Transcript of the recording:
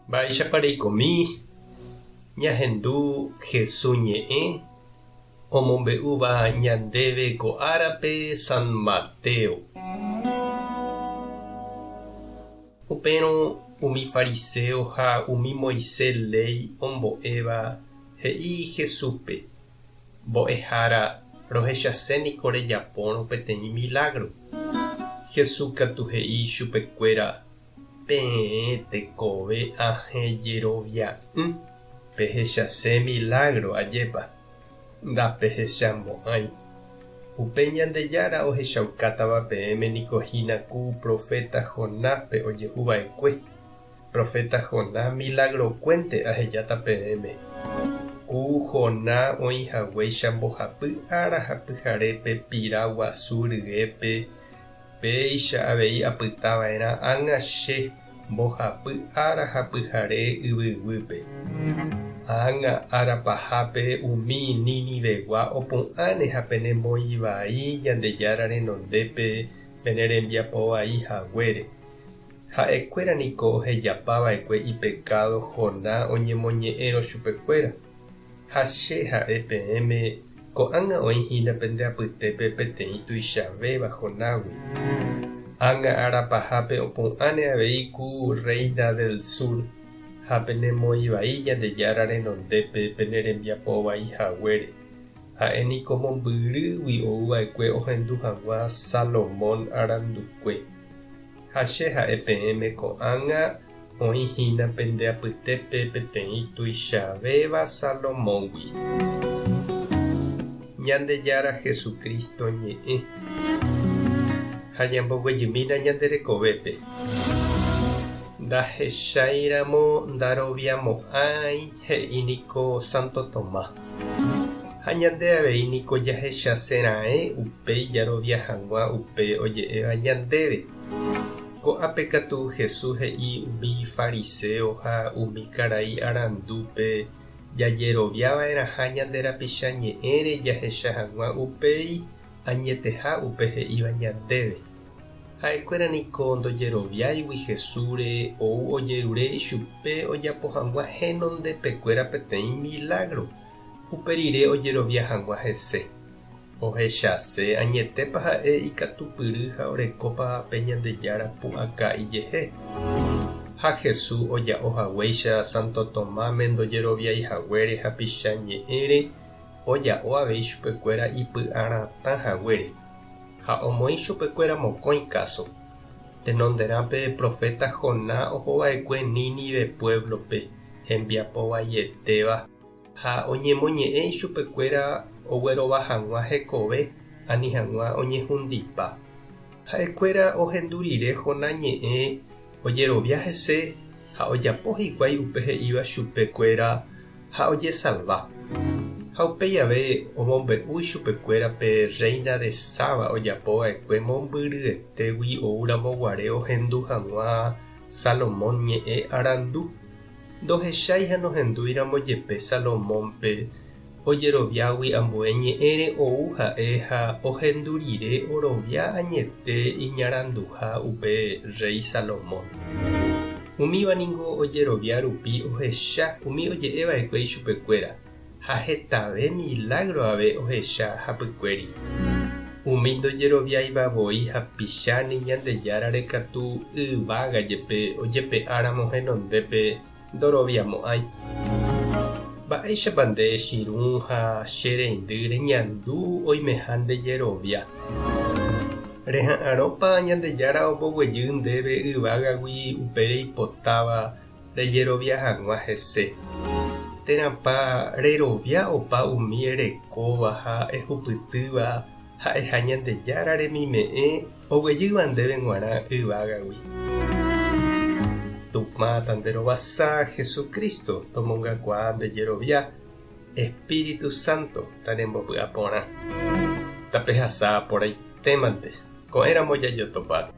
Mba'éichapa reikomi ñahendu Hesu ñe'ẽ omombe'úva ñandéve ko árape San Mateo. Upérõ umi fariséo ha umi Moisés léi ombo'éva he'i Jesúspe, Mbo'ehára, rohechase niko rejapórõ peteĩ milágro. Jesús katu he'i ichupekuéra, Peẽ tekove ahẽ jerovia'ỹ, pehechase milágro ajépa? Ndapehechamo'ãi. Upe Ñandejára ohechaukátava peẽme niko hína ku proféta Jonáspe ojehu va'ekue. Proféta Jonás milagrokuénte ahejáta peẽme. Ku Jonás oĩ haguéicha mbohapy ára ha pyharépe pira guasu ryépe, péicha avei apyta va'erã ág̃a che mbohapy ára ha pyhare yvyguýpe. Ág̃a ára pahápe umi Ninivegua opu'ãne ha penemoĩ vai Ñandejára renondépe pene rembiapo vai haguére. Ha'ekuéra niko ohejapa va'ekue ipekádo Jonás oñemoñe'ẽrõ chupekuéra. Ha che ha'e peẽme, ko'ág̃a oĩ hína pende apytépe peteĩ tuichavéva Jonágui. Ág̃a ára pahápe opu'ãne avei ku rréina del sur ha penemoĩ vai Ñandejára renondépe pene rembiapo vai haguére. Ha'e niko mombyrýgui ou va'ekue ohendu hag̃ua Salomón arandukue. Ha che ha'e peẽme ko'ág̃a oĩ hína pende apytépe peteĩ tuichavéva Salomóngui. Ñandejára Jesucristo ñe'ẽ. Ha ñamboguejymína ñande rekovépe. Ndahecháiramo ndaroviamo'ãi he'i niko Santo Tomás. Ha ñande avei niko jahechase raẽ upéi jarovia hag̃ua upe oje'éva ñandéve. Ko'ápe katu Jesús he'i umi fariséo ha umi karai arandúpe jajerovia va'erãha ñande rapicha ñe'ẽre jahecha hag̃ua upéi añeteha upe he'íva ñandéve. Ha'ekuéra niko ndojeroviáigui Jesúsre ou ojerure ichupe ojapo hag̃ua henondepekuéra peteĩ milágro, upe rire ojerovia hag̃ua hese. Ohechase añetépa ha'e ikatupyry ha orekópa pe Ñandejára pu'aka ijehe. Ha Jesús oja'o haguéicha Santo Tomáme ndojeroviái haguére hapicha ñe'ẽre, oja'o avei chupekuéra ipy'aratã haguére. Ha omoĩ chupekuéra mokõi káso. Tenonderã pe proféta Jonás ohova'ekue Nínive puévlope, hembiapo vaietéva, ha oñemoñe'ẽ ichupekuéra oguerova hag̃ua hekove ani hag̃ua oñehundipa. Ha'ekuéra ohendu rire Jonás ñe'ẽ ojerovia hese ha ojapo hikuái upe he'íva chupekuéra ha ojesalva. Ha upéi ave omombe'u ichupekuéra pe rréina de Saba ojapo va'ekue mombyryetégui oúramo guare ohendu hag̃ua Salomón ñe'ẽ arandu. Ndohechái ha nohendúiramo jepe Salomónpe, ojeroviágui ambue ñe'ẽre ou ha'e ha ohendu rire orovia añete iñaranduha upe rréi Salomón. Umíva ningo ojerovia rupi ohecha umi oje'e va'ekue ichupekuéra, ha hetave milágro ave ohecha hapykuéri. Umi ndojeroviáiva voi hapicha ni Ñandejárare katu yvága jepe ojepe'áramo henondépe ndoroviamo'ãi. Mba'éichapa nde chirũ ha che reindy reñandu oimeha nde jerovia? Reha'arõpa Ñandejára omboguejy ndéve yvágagui upe reipotáva rejerovia hag̃ua hese? Térãpa rerovia opa umi erekóva ha ehupytýva ha'eha Ñandejára remime'ẽ oguejýva ndéve g̃uarã yvágagui? Tupã tanderovasa Jesucristo tomongakuaa nde jerovia, Espíritu Santo tanembopy'aporã. Tapehasa porãitémante, ko'ẽramo jajotopáta.